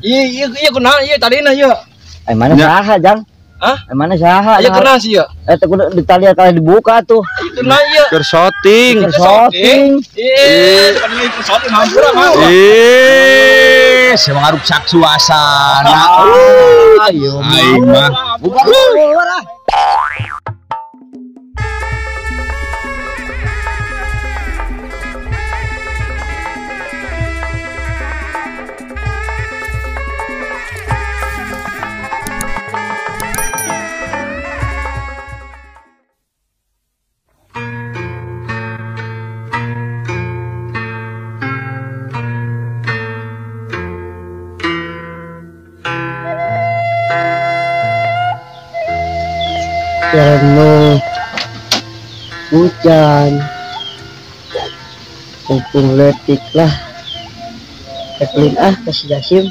Iya iya kunaon ieu tadina ieu. Eh mana saha, Jang? Hah? Eh mana saha? Ieu kunaon sih ieu? Eh teh kudu ditali kali dibuka tuh. Ieu kunaon ieu? Keur shooting. Keur shooting. Ih, kan ieu shooting hampura mah. Ih, si ngaruksak suasana. Ayo aing mah. Bubar bubar ah. Karena hujan mumpung letik lah teklin ah ke si Jasim.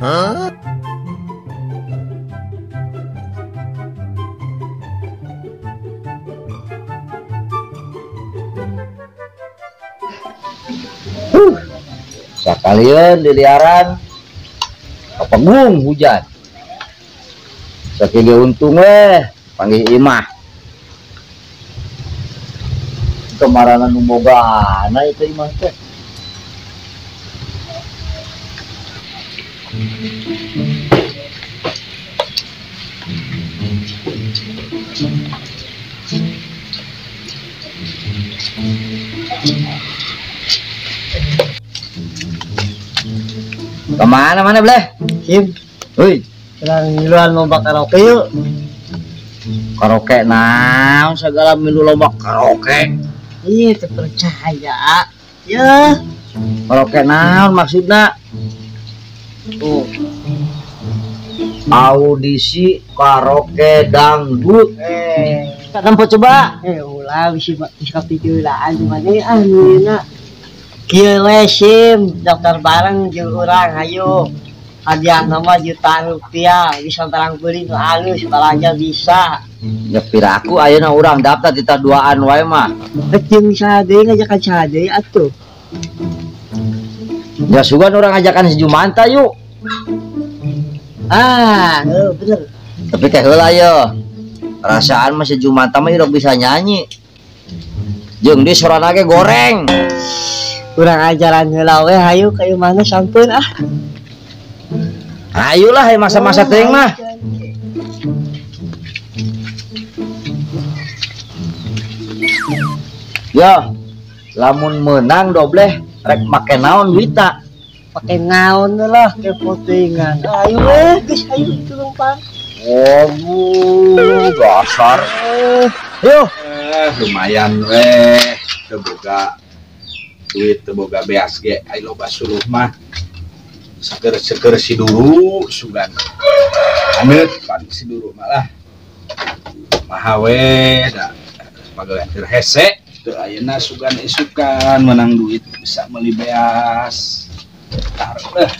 Huh? Sakalian diliaran kapegung hujan. Sakieu untung weh panggih imah. Kemaranan nu bogana itu imah teh. Kemana mana bleh? Sim. Hoi. Kurang ngiluan lomba karaoke yuk. Karaoke naon segala milu lomba karaoke. Ih, terpercaya. Ya. Karaoke naon maksudna? Tuh. Audisi karaoke dangdut. Tempo coba. Ulah bisi bisa pikiran mana ah nyeuna. Kieu we Sim, daftar bareng jeung urang hayu. Hadiah nama jutaan rupiah, bisa barang beli nu alus, balanja bisa. Ya piraku ayeuna urang daftar tita duaan wae mah. Rek jeung saha deui ngajakan saha deui atuh. Ya sugan urang ngajakan si Jumanta yuk. Ah, bener. Tapi teh heula ye. Perasaan mah si Jumanta mah hidup bisa nyanyi. Jeung di sorana ge goreng. Kurang ajaran heula we hayu ka mana sampeun ah. Hayulah hay masa-masa teuing mah. Yo, lamun menang dobleh rek make naon duitna? Pake naon lah kepotingan. Ayo we geus hayu tulung pang. Waduh, dasar. Yo, lumayan weh teu boga duit teu boga beas ge ai loba suluh mah. Seger-seger si duru sugan. Aneut pan si duru malah. Maha we da pagawean keur hese teu ayeuna sugan isukan menang duit bisa meuli beas. Taruh deh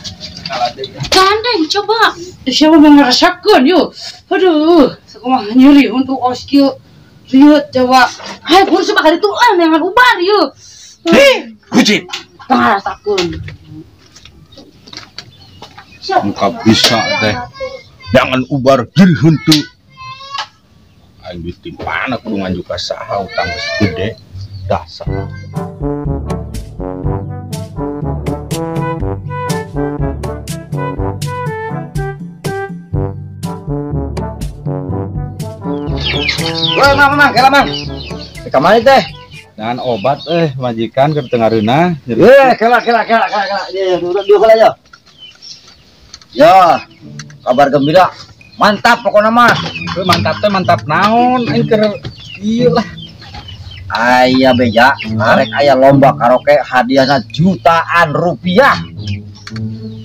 kalah deui. Gandeng coba. Siapa mau ngerasakeun yuk. Aduh, sakumaha nyeri untuk os kieu. Rieut coba. Hayo kudu coba ka ditu ah neangan ubar yeuh. Hei, kucing. Ngarasakeun. Muka bisa teh. Jangan ubar diri henteu. Aing ditimpana kudu nganjuk ka saha utang geus gede. Dasar. Wah, mang, mang, kela mang. Ka mana teh? Jangan obat majikan keur teu ngareunah. Kela kela kela kela kela. Dia duduk dulu heula yo. Ya, kabar gembira. Mantap pokoknya mah. Mantap teh mantap naon aing keur ieu lah. Aya beja, arek aya lomba karaoke hadiahna jutaan rupiah.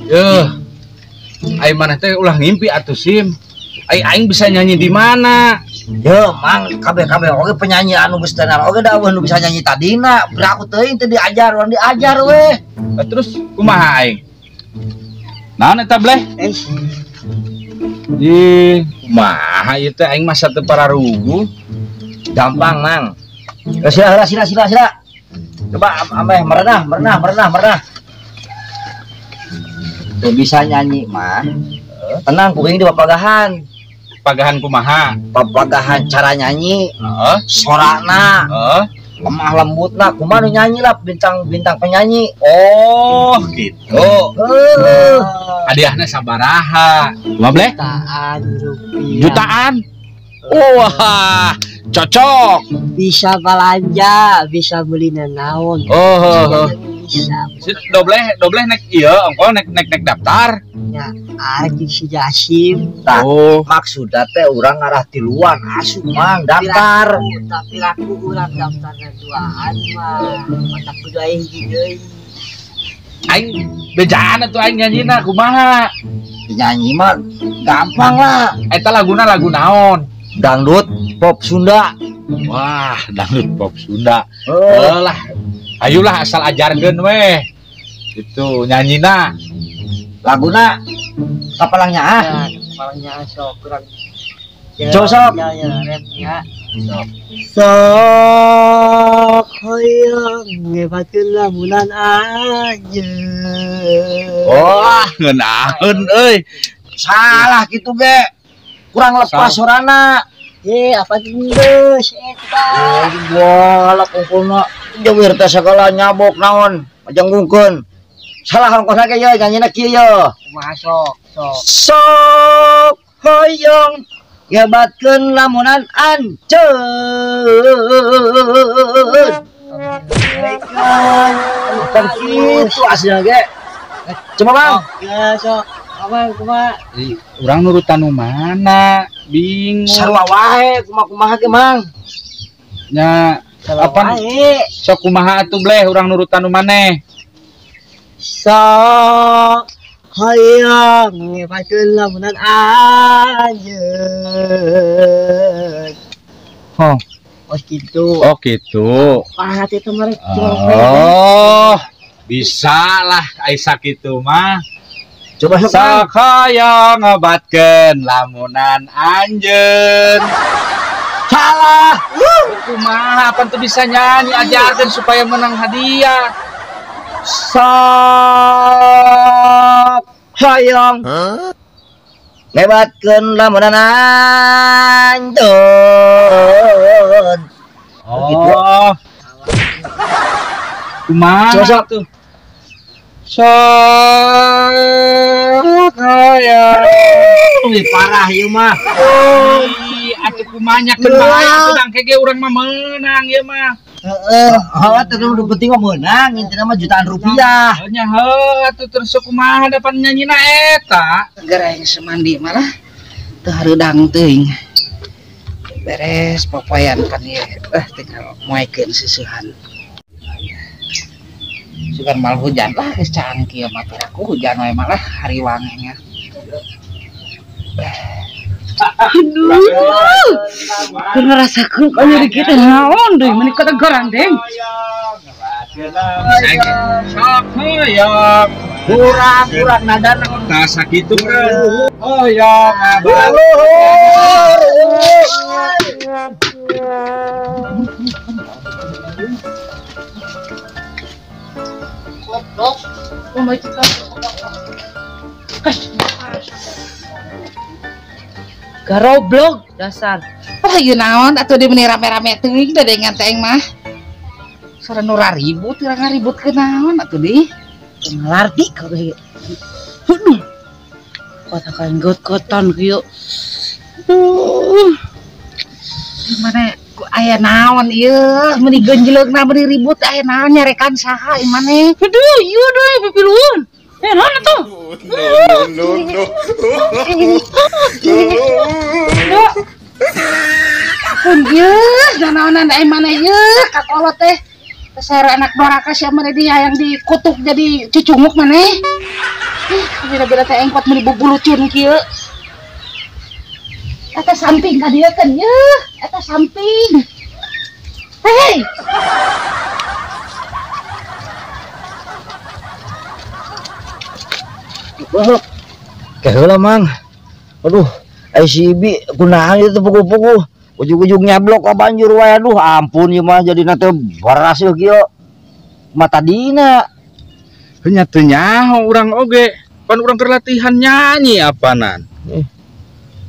Yeuh. Ai maneh teh ulah ngimpi atuh Sim. Ai aing bisa nyanyi di mana? Yo mang kabeh-kabeh oge penyanyi anu geus tenar oge da eueuh nu bisa nyanyi tadina. Beraku teuing teu diajar, urang diajar weh. Terus kumaha aing? Naon eta bleh? Ih, kumaha ieu teh aing mah teu pararuguh. Gampang, Mang. Sila sila sila sila. Coba ameh merenah merenah merenah merenah. Tuh bisa nyanyi mah. Tenang kuring di papagahan. Pagahan kumaha? Papagahan cara nyanyi. Heeh. Sorana. Heeh. Lemah lembutna kumaha nu nyanyi lah bintang-bintang penyanyi. Oh, gitu. Heeh. Hadiahna sabaraha? Kumaha bleh? Jutaan rupiah. Jutaan? Wah, cocok. Bisa belanja, bisa beli naon. Oh, bisa. Dobleh, dobleh naik iya, ongko naik naik naik daftar. Ya, anjing si Jasim. Tah, oh, maksudna teh urang ngarah tiluan asup Mang daftar. Tapi aku urang daftar duaan mah. Mata kudu aya hiji deui. Aing bejaan atuh aing nyanyina kumaha? Nyanyi mah gampang lah. Eta laguna lagu naon? Dangdut pop Sunda. Wah, dangdut pop Sunda. Oh. Lah, ayolah asal ajarkeun weh. Itu nyanyina. Laguna kapalangnya ah. Ya, kapalangnya sok kurang. Sok. Ya, ya, ya. Sok hoyong ngebatkeun lamunan anjeun. Wah, ngeunaheun euy. Salah kitu ge. Kurang lepas sorana. Ye, apa geus eta? Wah, kumpulna jawir teh sagala nyabok naon, majanggungkeun. Salah ongkosna ge ye nyanyina kieu ye. Kumaha sok? Sok. Sok hoyong ngebatkeun lamunan anjeun. Kan kitu aslinya ge. Coba Bang. Ya, sok. Abang kumaha? Urang nurutan nu mana? Bingung. Sarua wae kumaha-kumaha ge, Mang. Nya, apa? Sok kumaha atuh bleh urang nurutan nu maneh? Sok hoyong ngebatkeun lamunan anjeun. Oh. Oh gitu. Oh gitu. Wah, itu mereka. Oh, bisa lah ai sakitu mah. Coba sok. Sok hoyong ngobatkeun lamunan anjeun. Salah. Kumaha pan teu bisa nyanyi ajarkeun supaya menang hadiah. Sok hoyong ngebatkeun lamunan anjeun. Oh. Kumaha sok tuh? Sok hoyong. Ih, parah ieu mah. Ih, atuh kumaha nyakeun bae atuh dangke ge urang mah meunang ieu mah. Heeh, heuh atuh nu penting mah meunang, intina mah jutaan rupiah. Nya heuh atuh terus kumaha da pan nyanyina eta. Gereng semandi malah teu hareudang teuing. Beres popoyan pan ieu. Tinggal moekeun seusehan. Sugan mal hujan lah geus caang kieu mah piraku hujan wae malah hariwang nya. Aduh, keur ngarasakeun ka nyeri kieu teh naon deui meuni kategaran deng. Sok hoyong kurang-kurang nadana tah sakitu meureun. Hoyong abah. Goblok. Garoblog dasar. Oh, ieu naon atuh di meuni rame-rame teuing da dengan teh aing mah. Sora nu ribut, urang ngaribut ke naon atuh di? Ngalarti kabeh. Aduh. Kotakan got-gotan kieu. Aduh. Mana ku aya naon ieu meuni genjleungna meuni ribut aya naon nyarekan saha ieu maneh? Aduh, ieu deui pipiluan. Naon atuh? No, no, no. Pun ieu nanaonan da maneh ieu kakolot teh. Sare anak doraka sia maneh dia yang dikutuk jadi cucunguk maneh. Ih, beda-beda teh engkot meuni bubulucun kieu. Eta samping ka dieu keun yeuh, eta samping. Hei. Goblok. Keheula Mang. Aduh, ai si Ibi kunaon ieu teh pugu-pugu. Ujug-ujug nyablok ka banjur wae aduh ampun ieu mah jadi teh berhasil kieu. Mata dina. Nya teu nyaho urang oge. Pan urang keur latihan nyanyi apanan.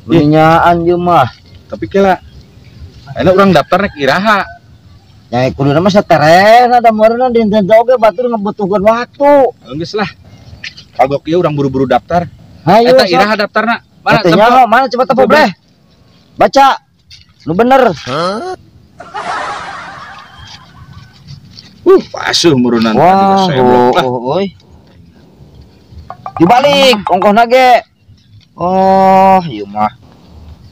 Nyaan ieu mah. Tapi kela ayeuna urang daftar rek iraha. Nya kuduna mah saterena da meureunna dinten oge batur ngebutuhkeun waktu. Geus lah. Kagok ieu urang buru-buru daftar. Hayu eta iraha daftarna? Mana teu nyaho, mana coba tepo bleh. Baca. Nu bener. Pasuh murunan tadi seblok lah. Euy. Dibalik ongkohna ge. Oh, ieu mah.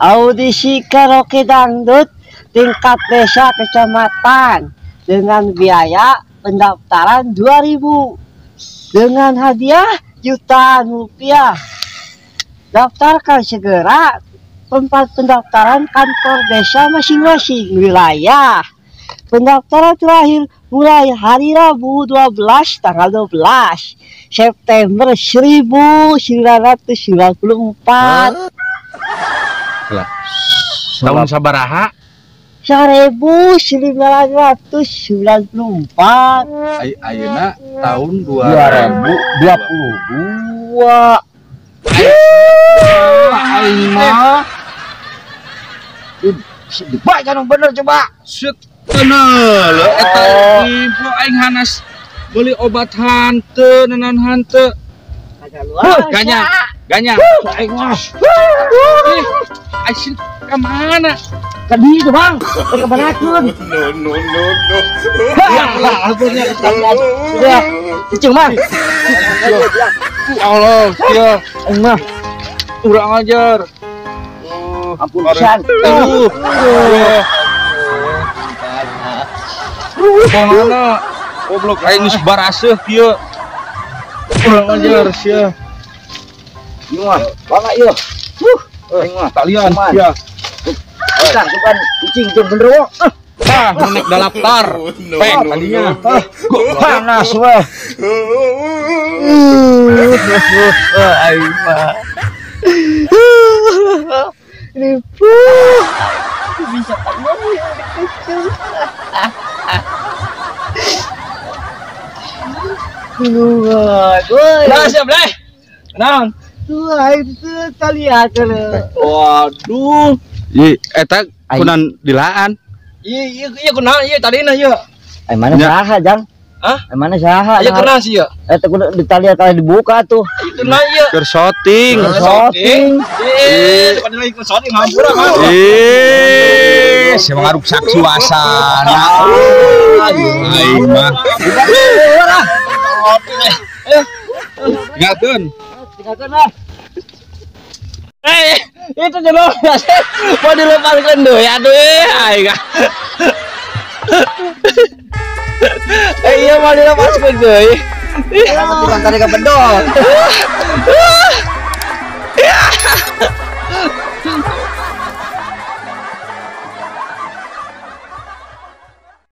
Audisi karaoke dangdut tingkat desa kecamatan dengan biaya pendaftaran 2.000 dengan hadiah jutaan rupiah. Daftarkan segera tempat pendaftaran kantor desa masing-masing wilayah. Pendaftaran terakhir mulai hari Rabu 12 tanggal 12 September 1994. Lah. Tahun sabaraha? 1994. Ayeuna tahun 2022. Aing mah. Dibaca nu bener coba. Set tenel eta info aing hanas beli obat hante nanan hante. Ganya, ganya. Aing mah. Aing ka mana? Ka dieu Bang. Ka banakeun. No no no no. Ya lah ampunnya sekalian. Ya, cicing Mang. Ya Allah, ya. Aing mah urang ajar. Ampun pisan. Mana? Goblok aing geus baraseuh kieu. Urang ajar sia. Ieu mah, bangga ieu. Aing mah talian sia. Bukan, bukan cicing jeung genderuwo. Tah, menek daftar. Peng tadinya. Panas weh. Aing mah. Ribu bisa ngomong kecil. Nah, siap leh. Naon? Wah, itu tali aja. Waduh. Ieu eta kunan dilaan. Ieu ieu kunaon ieu tadina ieu. Ai mana saha, Jang? Hah? Ai mana saha? Ieu kunaon sih ieu? Eta kudu ditali tali dibuka tuh. Ieu kunaon ieu? Keur shooting. Shooting. Eh, pada lagi shooting hampura mah. Eh, sia ngaruksak suasana. Aing mah. Tinggalkeun. Tinggalkeun lah. Eh, itu jelas. Mau dilepaskan deh, aduh, aing. Eh, iya mau dilepaskan deh. Kenapa tukang tarik ke bedol?